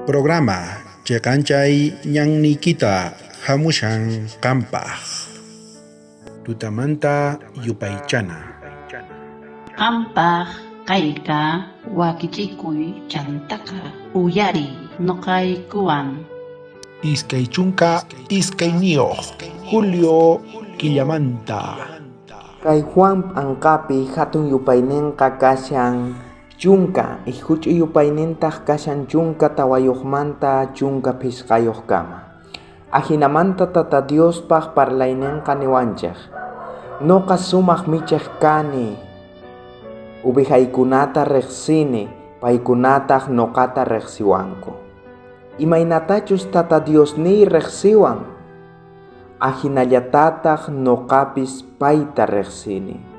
Programa cheqanchay ñanniykita hamushan qampaq. Tutamanta yupaychana. Qampaq kayqa wakichikuy chantaqa uyariy noqaykuwan. 22 julio killamanta. Kay Juan p'anqapi hatun yupaynenqa kashan chunka y huch'uy yupaynintaq kashan 14manta 15kama. Ajinamanta Tata Diospaq parlaynenqa niwanchej: Noqa sumaq michej kani, ovejaykunata rejsini, paykunataq noqata rejsiwanku. Imaynatachus Tata Diosniy rejsiwan, ajinallatataq noqapis payta rejsini.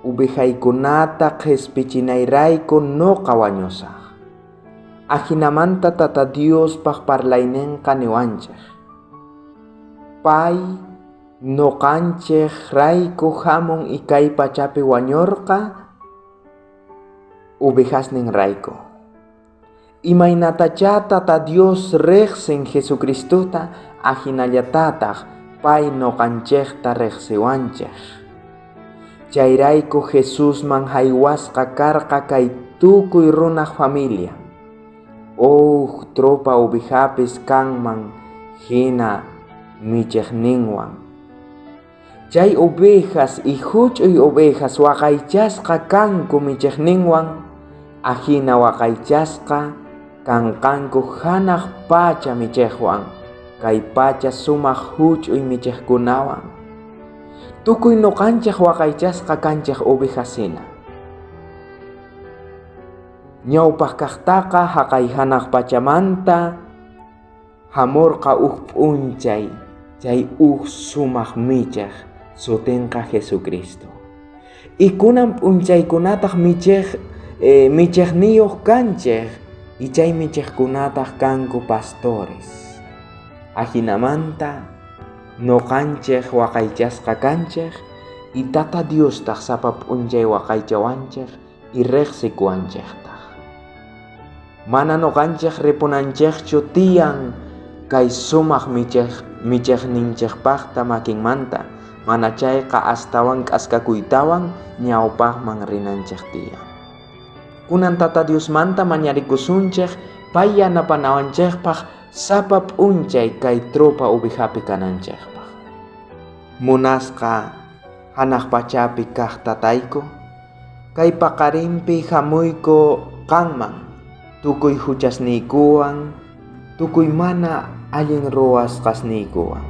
Ovejaykunata qhispichinayrayku noqa wañusaj. Ajinamanta Tata Diospaq parlaynenqa niwanchej: Pay noqanchej rayku hamun y kay pachapi wañorqa ovejasninrayku. Imaynatachá Tata Dios rejsin Jesucristota, ajinallatataq pay noqanchejta rejsiwanchej. Chayrayku Jesusman jaywasqa karqa kay tukuy runaj familia. Uj tropa ovejapis kanman jina michejninwan. Chay ovejas y huch'uy ovejas waqaychasqa kanku michejninwan, ajina waqaychasqa kanqanku hanaq pacha michejwan, kay pacha sumaq huch'uy michejkunawan. Tukuy noqanchej waqaychasqa kanchej ovejasina. Ñawpaq kaqtaqa haqay hanaq pachamanta hamurqa uj p'unchay chay uj sumaq michej sutinqa Jesucristo. Y kunan p'unchaykunataq michejniyuq kanchej y chay michejkunataq kanku pastores. Ajinamanta noqanchej waqaychasqa kanchej y Tata Diostaq sapa p'unchay waqaychawanchej y rejsikuwanchejtaq. Mana noqanchej ripunanchejchu tiyan kay sumaq michejninchejpaqta makinmanta, mana chayqa astawan k'askakuytawan ñawpaqman rinanchej tiyan. Kunan Tata Diosmanta mañarikusunchej pay yanapanawanchejpaq sapa p'unchay kay tropa ovejapi kananchejpaq. Munasqa hanaq pachapi kaq tatayku, kay paqarinpi hamuyku qanman, tukuy huchasniykuwan, tukuy mana allin ruwasqasniykuwan.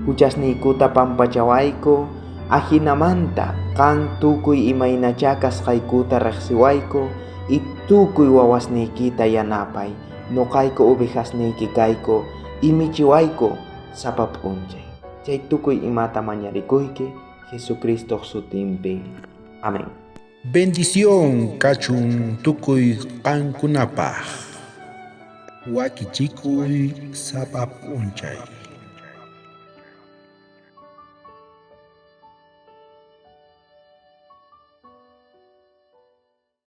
Huchasniykuta pampachawayku, ajinamanta qan tukuy imaynachá kasqaykuta rejsiwayku y tukuy wawasniykita yanapay, noqayku ovejasniyki kayku y michiwayku sapa p'unchay. Chay tukuy imata mañarikuyki Jesucristo sutinpi. Amén. Bendición kachun tukuy qankunapaq. Wakichikuy sapa p'unchay.